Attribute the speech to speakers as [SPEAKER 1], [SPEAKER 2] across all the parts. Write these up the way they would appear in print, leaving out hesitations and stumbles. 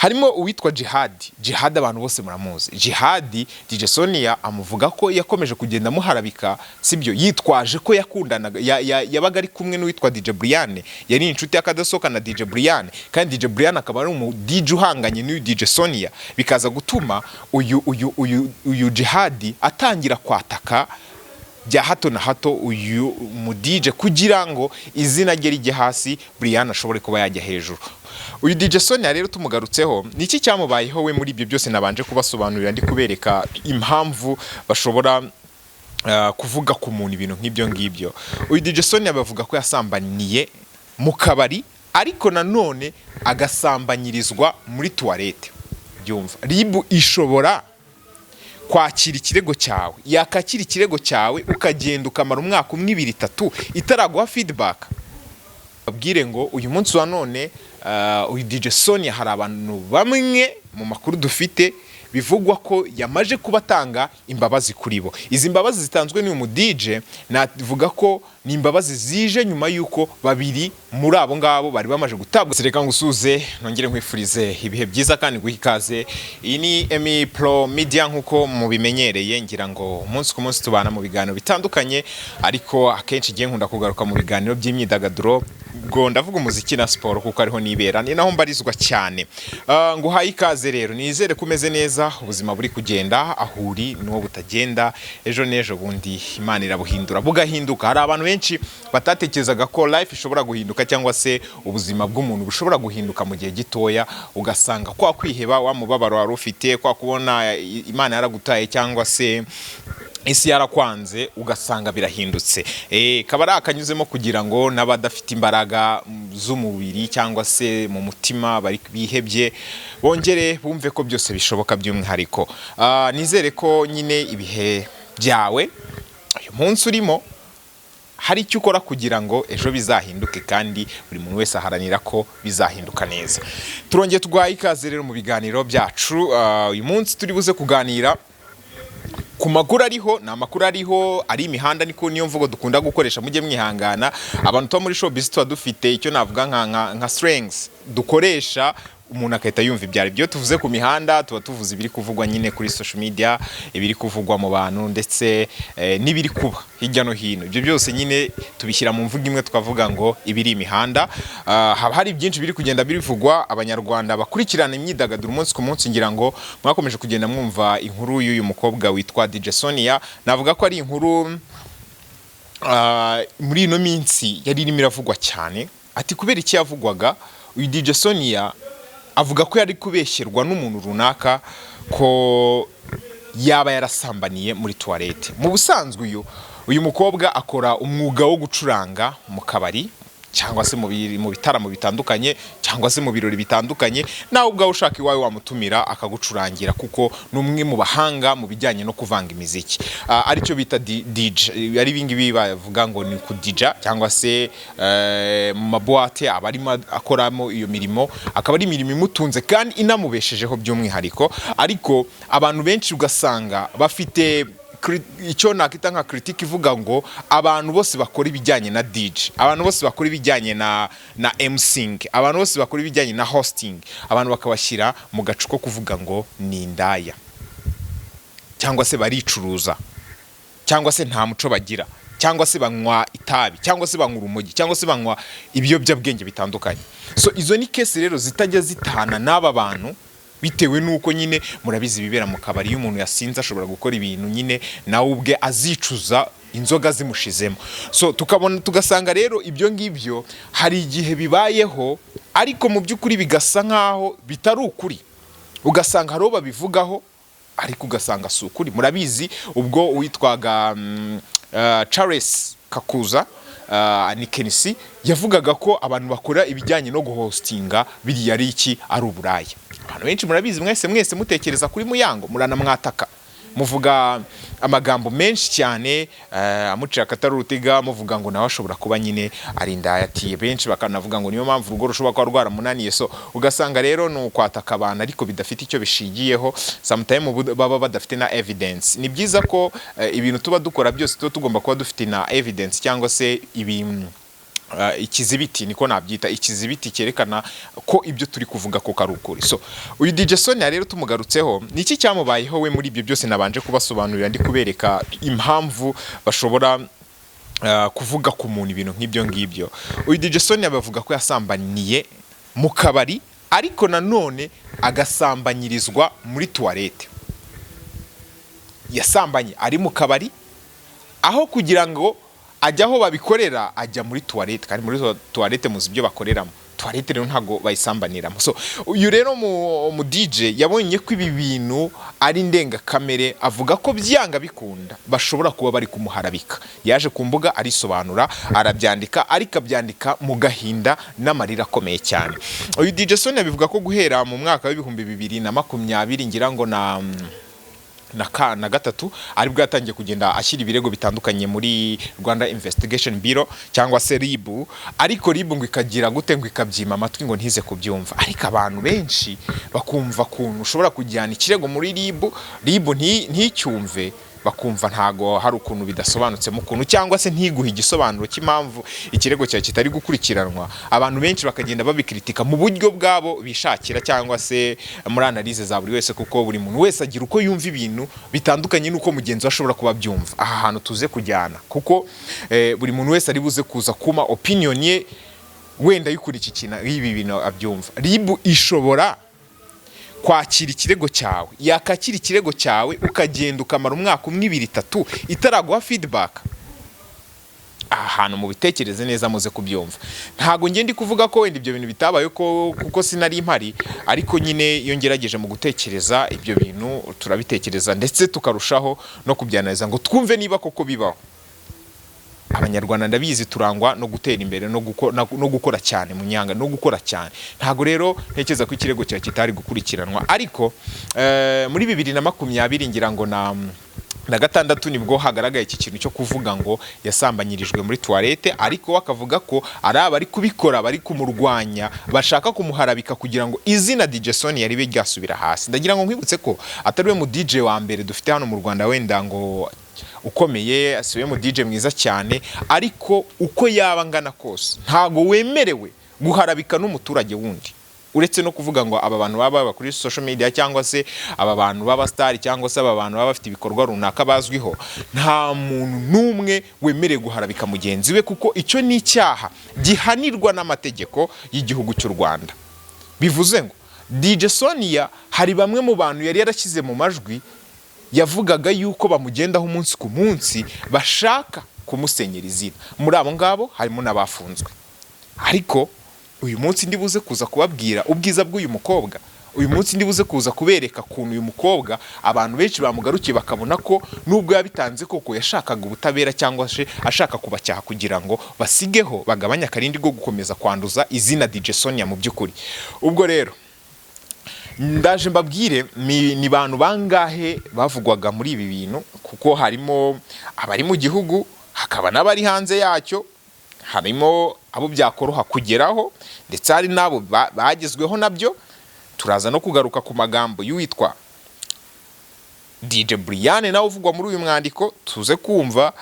[SPEAKER 1] Harimo uwitwa Jihadi. Jihadi abantu bose muramuzi. Jihadi, DJ Sonia amuvuga ko yakomeje kugenda amuharabika, sibyo, yitwaje ko yakundanaga, yabaga ari kumwe n'uwitwa DJ Brian, yari inshuti y'akadasohoka na DJ Brian, kandi DJ Brian akaba ari umu DJ uhanganye n'uyu DJ Sonia, bikaza gutuma uyu Jihadi atangira kwataka bya hato na hato uyu mu DJ kugira ngo izina rye rijye hasi, Brian ashobore kuba yajya hejuru. Uyu DJ Sonia rero tumugarutseho, ni iki cyamubayeho we muri ibyo byose nabanje kubasobanurira, ndi kubereka impamvu bashobora kuvuga ku muntu ibintu nk'ibyo ngibyo? Uyu DJ Sonia bavuga ko yasambaniye mu kabari, ariko nanone agasambanyirizwa muri toilette. Byumva, RIB ishobora kwakira ikirego cyawe, yakakira ikirego cyawe ukagenda ukamara umwaka umwe, 2, 3 itaraguha feedback. Babwire ngo uyu munsi wa none uyu DJ Sonia, hari abantu bamwe mu makuru dufite bivugwa ko yamaje kuba atanga imbabazi kuri bo. Izi mbabazi zitanzwe n'uyu mu DJ, navuga ko ni imbabazi zije nyuma y'uko babiri muri abo ngabo bari bamaze gutabwa. Reka ngusuze, nongere nkwifurize ibihe byiza kandi nguhe ikaze. Iyi ni Emi Pro Media nk'uko mubimenyereye, ngira ngo umunsi ku munsi tubana mu biganiro bitandukanye, ariko akenshi igihe nkunda kugaruka mu biganiro by'imyidagaduro, ubwo ndavuga umuziki na siporo kuko ariho nibera, ni naho mbarizwa cyane. Nguhaye ikaze rero, nizere ko umeze neza, ubuzima buri kugenda aho uri n'uwo butagenda, ejo n'ejo bundi Imana irabuhindura bugahinduka. Hari abantu benshi batatekerezaga ko life ishobora guhinduka cyangwa se ubuzima bw'umuntu bushobora guhinduka mu gihe gitoya, ugasanga kwa kwiheba, wa mubabaro wari ufite, kwa kubona Imana yaragutaye cyangwa se isi yarakwanze, ugasanga birahindutse. Kaba ari akanyuzemo kugira ngo n'abadafite imbaraga z'umubiri cyangwa se mu mutima, bari bihebye, bongere bumve ko byose bishoboka. By'umwihariko nizere ko nyine ibihe byawe uyu munsi urimo hari icyo ukora kugira ngo ejo bizahinduke, kandi buri muntu wese aharanira ko bizahinduka neza. Turongeye tuguhaye ikaze rero mu biganiro byacu. Uyu munsi turi buze kuganira ku makuru ariho, ni amakuru ariho ari imihanda, niko niyo mvugo dukunda gukoresha, mujye mwihangana. Abantu tuba muri showbiz tuba dufite icyo navuga nka slangs dukoresha, umuntu agahita yumva ibyo ari byo. Tuvuze ku mihanda, tuba tuvuze ibiri kuvugwa nyine kuri social media, ibiri kuvugwa mu bantu, ndetse n'ibiri kuba hirya no hino. Ibyo byose nyine tubishyira mu mvugo imwe, tukavuga ngo ibiri imihanda. Haba hari byinshi biri kugenda bivugwa. Abanyarwanda bakurikirana imyidagaduro umunsi ku munsi, ngira ngo mwakomeje kugenda mwumva inkuru y'uyu mukobwa witwa DJ Sonia. Navuga ko ari inkuru muri ino minsi yari irimo iravugwa cyane. Ati kubera iki yavugwaga? Uyu DJ Sonia avuga ko yari kubeshyerwa n'umuntu runaka ko yaba yarasambaniye muri toilette. Mu busanzwe uyu mukobwa akora umwuga wo gucuranga mu kabari cyangwa se mu bitaramo bitandukanye cyangwa se mu birori bitandukanye. Nawe ubwawe ushaka iwawe wamutumira akagucurangira, kuko ni umwe mu bahanga mu bijyanye no kuvanga imiziki, aricyo bita DJ. Ari ibingibi bavuga ngo ni kudija, cyangwa se mu maboîte aba arimo akoramo iyo mirimo, akaba ari imirimo imutunze kandi inamubeshejeho by'umwihariko. Ariko abantu benshi ugasanga bafite icyo nakita nka critique ivuga ngo abantu bose bakora ibijyanye na DJ, abantu bose bakora ibijyanye na MCing, abantu bose bakora ibijyanye na hosting, abantu bakabashyira mu gacu ko kuvuga ngo ni indaya, cyangwa se baricuruza, cyangwa se nta muco bagira, cyangwa se banywa itabi, cyangwa se banywa urumogi, cyangwa se banywa ibiyobyabwenge bitandukanye. So izo ni case rero zitajya zitana n'aba bantu, bitewe n'uko nyine murabizi ibibera mu kabari. Iyo umuntu yasinze ashobora gukora ibintu nyine nawe ubwe azicuza inzoga zimushizemo. So tukabona, tugasanga rero ibyo ngibyo hari igihe bibayeho, ariko mu by'ukuri bigasa nk'aho bitari ukuri, ugasanga hari uwo babivugaho ariko ugasanga si ukuri. Murabizi ubwo uwitwaga Charles Kakuza, ni Kenisi, yavugaga ko abantu bakora ibijyanye no guhostinga biriya ari iki, ari uburaya. Abantu benshi murabizi, mwese mwese mutekereza kuri Muyango, muranamwataka, muvuga amagambo menshi cyane, amuciye akatari urutiga, muvuga ngo nawe ashobora kuba nyine ari indaya. Ati benshi bakanavuga ngo niyo mpamvu urugo rushobora kuba rwaramunaniye. So ugasanga rero ni ukwataka abantu ariko bidafite icyo bishingiyeho, sometime baba badafite na evidence. Ni byiza ko ibintu tuba dukora byose tuba tugomba kuba dufite na evidence cyangwa se ibintu Ikizibiti niko nabyita, ikizibiti cyerekana ko ibyo turi kuvuga ko kari ukuri. So uyu DJ Sonia rero tumugarutseho, ni iki cyamubayeho we muri ibyo byose nabanje kubasobanurira, ndi kubereka impamvu bashobora kuvuga ku muntu ibintu nk'ibyo ngibyo? Uyu DJ Sonia bavuga ko yasambaniye mu kabari, ariko nanone agasambanyirizwa muri toilette. Yasambanye ari mu kabari, aho kugira ngo ajya aho babikorera ajya muri toilette, kandi muri toilette muzi ibyo bakoreramo. Toilette rero ntabwo bayisambaniramo. So uyu rero mu DJ yabonye ko ibi bintu ari ndengakamere, avuga ko byanga bikunda bashobora kuba bari kumuharabika. Yaje ku mbuga arisobanura, arabyandika, ariko abyandika mu gahinda n'amarira akomeye cyane. Uyu DJ Sonia bivuga ko guhera mu mwaka wa 2020, ngira ngo na gatatu, aribwo yatangiye kugenda ashyira ibirego bitandukanye muri Rwanda Investigation Bureau cyangwa se RIB. Ariko RIB ngo ikagira gute? Ngo ikabyima amatwi, ngo ntize kubyumva. Ariko abantu benshi bakumva ukuntu ushobora kujyana ikirego muri RIB, RIB nticyumve, bakumva ntago hari ukuntu bidasobanutsemo ukuntu, cyangwa se ntiguhe igisobanuro cy'impamvu ikirego cyawe kitari gukurikiranwa. Abantu benshi bakagenda babikritika mu buryo bwabo bishakira, cyangwa se muri analyse za buri wese, kuko buri muntu wese agira uko yumva ibintu bitandukanye n'uko mugenzi we ashobora kuba abyumva. Aha hantu tuze kujyana, kuko buri muntu wese ari buze kuza kuma opinion ye wenda y'ukuri iki kintu, ibi bintu abyumva. RIB ishobora kwakira ikirego cyawe, yakakira ikirego cyawe, ukagenda ukamara umwaka umwe, ibiri, itatu itaraguha feedback. Aha hantu mubitekereze neza, muze kubyumva. Ntabwo njye ndi kuvuga ko wenda ibyo bintu bitabaye ko, kuko sinari mpari, ariko nyine iyo ngerageje mu gutekereza ibyo bintu, turabitekereza ndetse tukarushaho no kubyanaliza ngo twumve niba koko bibaho. Abanyarwanda ndabizi turangwa no gutera imbere no gukora cyane mu nyanga no gukora cyane. Ntabwo rero ntekereza ko ikirego cyawe kitari gukurikiranwa. Ariko muri 2020, ngira ngo na gatandatu, nibwo hagaragaye iki kintu cyo kuvuga ngo yasambanyirijwe muri toilette, ariko we akavuga ko ari abari kubikora bari kumurwanya, bashaka kumuharabika kugira ngo izina DJ Sonia ribe ryasubira hasi. Ndagira ngo nkwibutse ko atari we mu DJ wa mbere dufite hano mu Rwanda wenda ngo ukomeye, si we mu DJ mwiza cyane, ariko uko yaba angana kose ntago wemerewe guharabika n'umuturage wundi. Uretse no kuvuga ngo aba bantu baba baba kuri social media, cyangwa se aba bantu b'abasitari, cyangwa se aba bantu baba bafite ibikorwa runaka bazwiho, nta muntu n'umwe wemerewe guharabika mugenzi we, kuko icyo ni icyaha gihanirwa n'amategeko y'igihugu cy'u Rwanda. Bivuze ngo DJ Sonia hari bamwe mu bantu yari yarashyize mu majwi, yavugaga yuko bamugendaho umunsi ku munsi, bashaka kumusenyera izina. Muri abo ngabo harimo n'abafunzwe. Ariko uyu munsi ndi buze kuza kubabwira ubwiza bw'uyu mukobwa. Uyu munsi ndi buze kuza kubereka ukuntu uyu mukobwa abantu benshi bamugarukiye, bakabona ko nubwo yabitanze koko yashakaga ubutabera, cyangwa se ashaka kubacyaha kugira ngo basigeho, bagabanye akarindi ko gukomeza kwanduza izina DJ Sonia mu by'ukuri. Ubwo rero ndaje mbabwire ni bantu bangahe bavugwaga muri ibi bintu, kuko harimo abari mu gihugu, hakaba n'abari hanze yacyo, harimo abo byakoroha kugeraho, ndetse hari n'abo bagezweho nabyo. Turaza no kugaruka ku magambo y'uwitwa DJ Brian nawe uvugwa muri uyu mwandiko, tuze kumva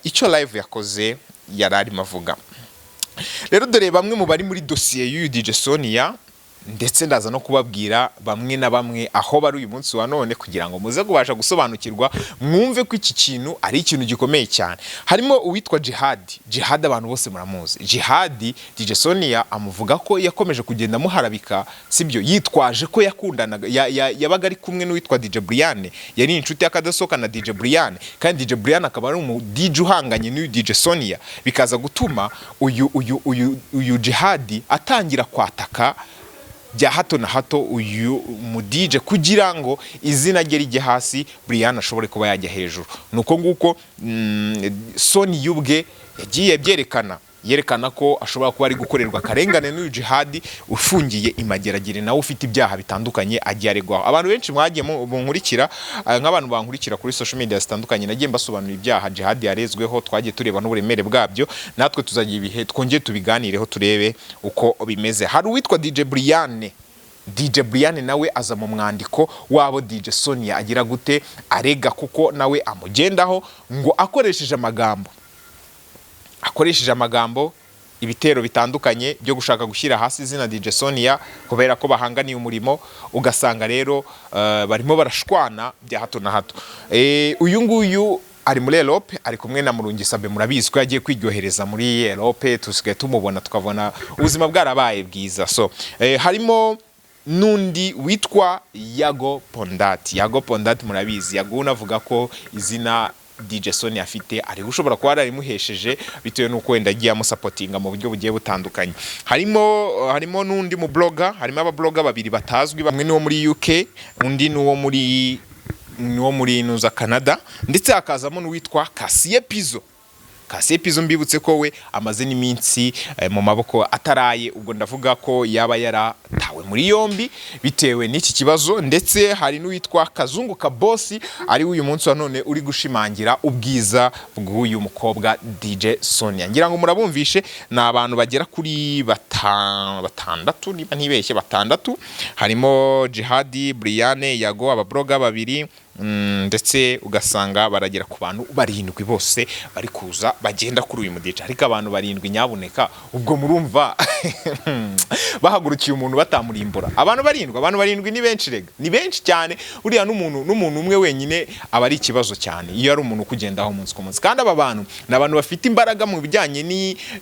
[SPEAKER 1] icyo live yakoze yari arimo avuga. Rero dore bamwe mu bari muri dosiye y'uyu DJ Sonia, ndetse ndaza no kubabwira bamwe na bamwe aho bari uyu munsi wa none, kugira ngo muze kubasha gusobanukirwa, mwumve ko iki kintu ari ikintu gikomeye cyane. Harimo uwitwa Jihad. Jihad abantu bose muramuzi. Jihad, DJ Sonia amuvuga ko yakomeje kugenda amuharabika, sibyo, yitwaje ko yakundanaga, yabaga ari kumwe n'uwitwa DJ Brian, yari inshuti y'akadasohoka na DJ Brian, kandi DJ Brian akaba ari umu DJ uhanganye n'uyu DJ Sonia. Bikaza gutuma uyu Jihad atangira kwataka bya hato na hato uyu mu DJ kugira ngo izina rye rijye hasi, Brian ashobore kuba yajya hejuru. Nuko nguko Sonia ubwe yagiye byerekana, yerekana ko ashobora kuba ari gukorerwa akarengane n'uyu Jihad ufungiye imageragere, nawe ufite ibyaha bitandukanye agiye aregwaho. Abantu benshi mwagiye munkurikira, nk'abantu bankurikira kuri social media zitandukanye, nagiye mbasobanurira ibyaha Jihad yarezweho, twagiye tureba n'uburemere bwabyo. Natwe tuzagira ibihe twongere tubiganireho, turebe uko bimeze. Hari uwitwa DJ Brian. DJ Brian nawe aza mu mwandiko wabo DJ Sonia agira gute? Arega, kuko nawe amugendaho ngo akoresheje amagambo Ibitero bitandukanye byo gushaka gushyira hasi izina DJ Sonia kubera ko bahanganiye umurimo, ugasanga rero barimo barashwana bya hato na hato. Uyu nguyu ari muri Europe, ari kumwe na Murungi Sabe. Murabizi ko yagiye kwiryohereza muri Europe, tusigaye tumubona, tukabona ubuzima bwarabaye bwiza. So harimo n'undi witwa Yago Pondati. Yago Pondati murabizi, Yago unavuga ko izina DJ Sonia afite ari ushobora kuba yarimuhesheje bitewe n'uko wenda agiye amusupportinga mu buryo bugiye butandukanye. Harimo n'undi mu blogger, harimo abablogger babiri batazwi, bamwe ni uwo muri UK, undi ni uwo muri nuza Canada, ndetse hakazamo n'uwitwa Kasiye Pizzo. Kasiye Pizzo, mbibutse ko we amaze n'iminsi mu maboko ataraye, ubwo ndavuga ko yaba yaratawe muri yombi bitewe n'iki kibazo. Ndetse hari n'uwitwa Kazungu Kabosi, ari uyu munsi wa none uri gushimangira ubwiza bw'uyu mukobwa DJ Sonia. Ngira ngo murabumvishe, ni abantu bagera kuri batandatu niba ntibeshye, batandatu. Harimo Jihadi, Briane, Yago, abablogger babiri, ndetse ugasanga baragera ku bantu barindwi bose bari kuza bagenda kuri uyu mudica. Ariko abantu barindwi, nyabuneka, ubwo murumva bahagurukiye umuntu batamurimbura? Abantu barindwi, abantu barindwi ni benshi rega, ni benshi cyane. Uriya n'umuntu umwe wenyine aba ari ikibazo cyane iyo ari umuntu ukugendaho umunsi ku munsi. Kandi aba bantu ni abantu bafite imbaraga mu bijyanye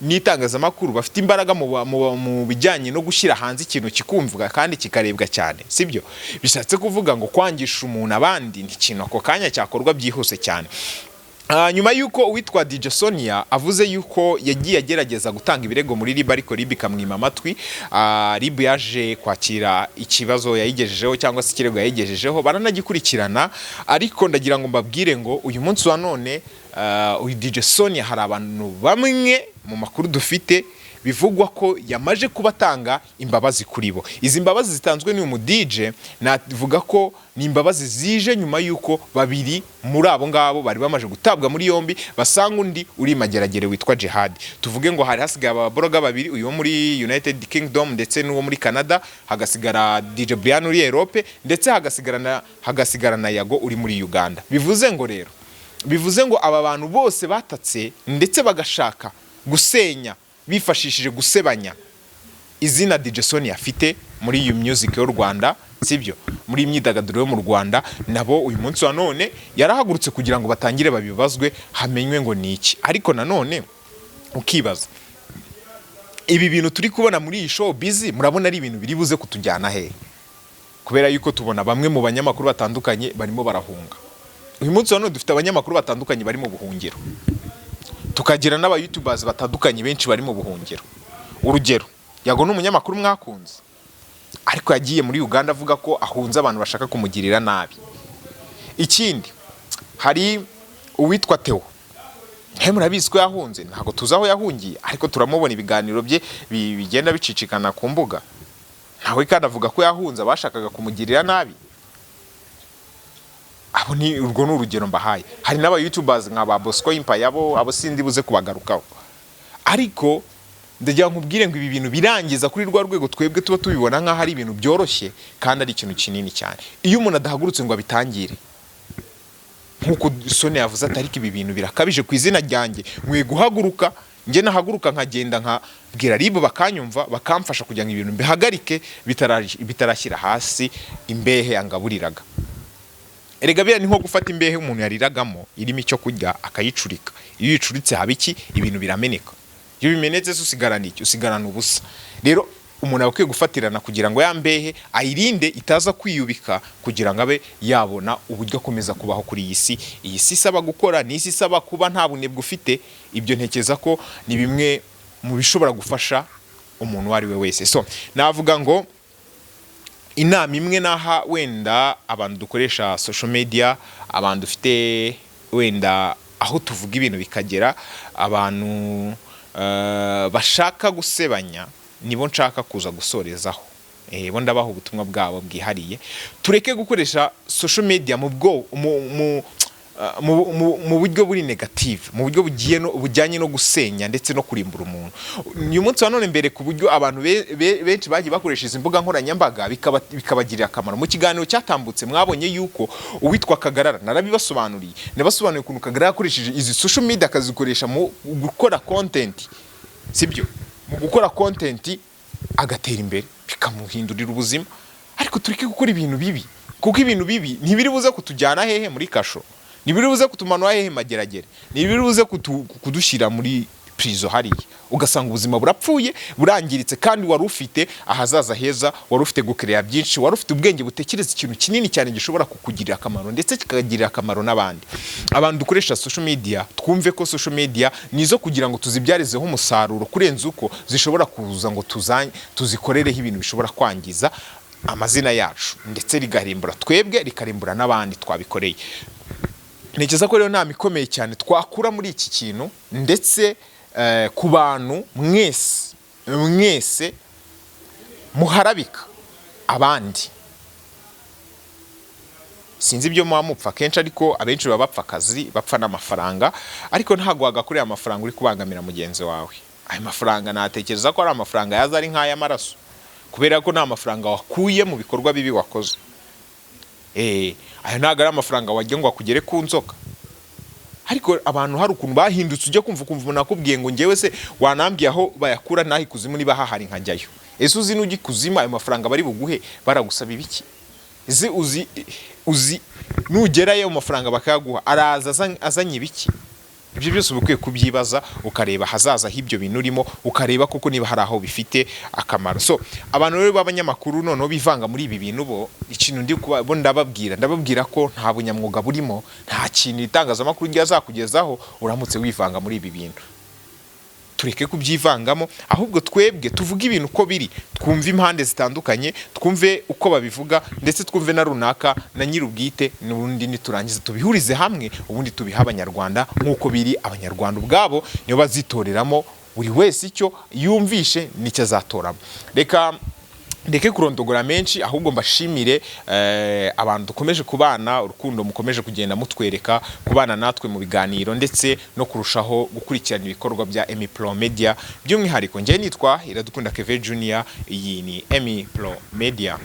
[SPEAKER 1] n'itangazamakuru, bafite imbaraga mu bijyanye no gushyira hanze ikintu kikumvwa kandi kikarebwa cyane, sibyo? Bishatse kuvuga ngo kwangisha umuntu abandi ni ikintu ako kanya cyakorwa byihuse cyane. Nyuma y'uko uwitwa DJ Sonia avuze yuko yagiye agerageza gutanga ibirego muri RIB ariko RIB ikamwima amatwi, RIB yaje kwakira ikibazo yayigejejeho cyangwa se ikirego yayigejejeho, baranagikurikirana. Ariko ndagira ngo mbabwire ngo uyu munsi wa none uyu DJ Sonia hari abantu bamwe mu makuru dufite bivugwa ko yamaje kuba atanga imbabazi kuri bo. Izi mbabazi zitanzwe n'uyu mu DJ, navuga ko ni imbabazi zije nyuma y'uko babiri muri abo ngabo bari bamaze gutabwa muri yombi, basanga undi uri Mageragere witwa Jihad. Tuvuge ngo hari hasigaye abablogger babiri, uyu wo muri United Kingdom ndetse n'uwo muri Canada, hagasigara DJ Brian uri Europe, ndetse hagasigara na Yago uri muri Uganda. Bivuze ngo rero, bivuze ngo aba bantu bose batatse ndetse bagashaka gusenya bifashishije gusebanya izina DJ Sonia afite muri iyi music y'u Rwanda, sibyo, muri iyi myidagaduro yo mu Rwanda, nabo uyu munsi wa none yarahagurutse kugira ngo batangire babibazwe, hamenywe ngo ni iki. Ariko nanone ukibaza, ibi bintu turi kubona muri iyi show biz, murabona ari ibintu biri buze kutujyana hehe? Kubera yuko tubona bamwe mu banyamakuru batandukanye barimo barahunga. Uyu munsi wa none dufite abanyamakuru batandukanye bari mu buhungiro, tukagira n'aba youtubers batandukanye benshi bari mu buhungiro. Urugero, Yago ni umunyamakuru mwakunze, ariko yagiye muri Uganda avuga ko ahunze abantu bashaka kumugirira nabi. Ikindi, hari uwitwa Theo, he murabizi ko yahunze, ntabwo tuzi aho yahungiye, ariko turamubona ibiganiro bye bigenda bicicikana ku mbuga. Nawe kandi avuga ko yahunze abashakaga kumugirira nabi. Abo ni urwo ni urugero mbahaye. Hari n'aba youtubers nka ba Bosco Empire, abo sindi buze kubagarukaho, ariko ndagira nkubwire ngo ibi bintu birangiza kuri rwa rwego twebwe tuba tubibona nk'aho ari ibintu byoroshye, kandi ari ikintu kinini cyane iyo umuntu adahagurutse ngo abitangire, nk'uko Sonia yavuze ati: "Ariko ibi bintu birakabije ku izina ryanjye, nkwiye guhaguruka." Njye nahaguruka nkagenda nkabwira RIB, bakanyumva, bakamfasha kugira ngo ibintu mbihagarike bitarashyira hasi imbehe yangaburiraga. Erega biriya ni nko gufata imbehe umuntu yariragamo irimo icyo kurya, akayicurika. Iyo uyicuritse haba iki? Ibintu birameneka. Iyo bimenetse se usigarana iki? Usigarana ubusa. Rero umuntu aba akwiye gufatirana kugira ngo ya mbehe ayirinde itaza kwiyubika, kugira ngo abe yabona uburyo akomeza kubaho kuri iyi si. Iyi si isaba gukora, ni isi isaba kuba nta bunebwe ufite. Ibyo ntekereza ko ni bimwe mu bishobora gufasha umuntu uwo ari we wese. So navuga ngo inama imwe naha wenda abantu dukoresha social media, abantu dufite wenda aho tuvuga ibintu bikagera, abantu bashaka gusebanya, nibo nshaka kuza gusorezaho. Bo ndabaha ubutumwa bwabo bwihariye: tureke gukoresha social media mu bwo mu, mu mu, mu, mu buryo buri negative, mu buryo bugiye no, bujyanye no gusenya ndetse no kurimbura umuntu. Uyu munsi wa none mbere ku buryo abantu benshi bagiye bakoresha izi mbuga nkoranyambaga bikabagirira akamaro. Mu kiganiro cyatambutse mwabonye yuko uwitwa Kagarara, narabibasobanuriye, nabasobanuriye ukuntu Kagarara yakoresheje izi social media akazikoresha mu gukora content, sibyo? Mu gukora content agatera imbere, bikamuhindurira ubuzima. Ariko tureke gukora ibintu bibi, kuko ibintu bibi ntibiri buze kutujyana hehe? Muri kasho. Ntibiri buze kutumanura hehe? Mageragere. Ntibiri buze kudushyira muri prison hariya, ugasanga ubuzima burapfuye, burangiritse, kandi wari ufite ahazaza heza, wari ufite gukereya byinshi, wari ufite ubwenge butekereza ikintu kinini cyane gishobora kukugirira akamaro, ndetse kikagirira akamaro n'abandi. Abantu dukoresha social media, twumve ko social media ni izo kugira ngo tuzibyarizeho umusaruro kurenza uko zishobora kuza ngo tuzikorereho ibintu bishobora kwangiza amazina yacu, ndetse rigarimbura twebwe, rikarimbura n'abandi twabikoreye. Ntekereza ko rero inama ikomeye cyane twakura muri iki kintu, ndetse ku bantu mwese mwese muharabika abandi, sinzi ibyo muba mupfa kenshi, ariko abenshi baba bapfa akazi, bapfa n'amafaranga. Ariko ntabwo wagakorera amafaranga uri kubangamira mugenzi wawe. Ayo mafaranga natekereza ko ari amafaranga yaza ari nk'ay'amaraso, kubera ko nta mafaranga wakuye mu bikorwa bibi wakoze. Ayo ntabwo ari amafaranga wajya ngo akugere ku nzoka. Ariko abantu hari ukuntu bahindutse, ujya kumva ukumva umuntu akubwiye ngo: "Ngewe se wanambwiye aho bayakura n'aho ikuzimu niba hahari nkajyayo?" Ese uzi n'ujya ikuzimu ayo mafaranga bari buguhe baragusaba ibiki? Ese uzi nugerayo ayo mafaranga bakayaguha araza azanye ibiki? Ibyo byose uba ukwiye kubyibaza, ukareba ahazaza h'ibyo bintu urimo, ukareba koko niba hari aho bifite akamaro. So abantu rero b'abanyamakuru noneho bivanga muri ibi bintu, bo ikintu ndi kuba bo ndababwira ko nta bunyamwuga burimo, nta kintu itangazamakuru ryazakugezaho uramutse wivanga muri ibi bintu. Tureke kubyivangamo, ahubwo twebwe tuvuge ibintu uko biri, twumve impande zitandukanye, twumve uko babivuga, ndetse twumve na runaka na nyir'ubwite n'ubundi, niturangiza tubihurize hamwe, ubundi tubihe Abanyarwanda nk'uko biri. Abanyarwanda ubwabo nibo bazitoreramo, buri wese icyo yumvishe nicyo azatoramo. Reka ndeke kurondogora menshi, ahubwo mbashimire abantu dukomeje kubana, urukundo mukomeje kugenda mutwereka, kubana natwe mu biganiro, ndetse no kurushaho gukurikirana ibikorwa bya Emi Pro Media. By'umwihariko njye nitwa Iradukunda Keve Junior, iyi ni Emi Pro Media.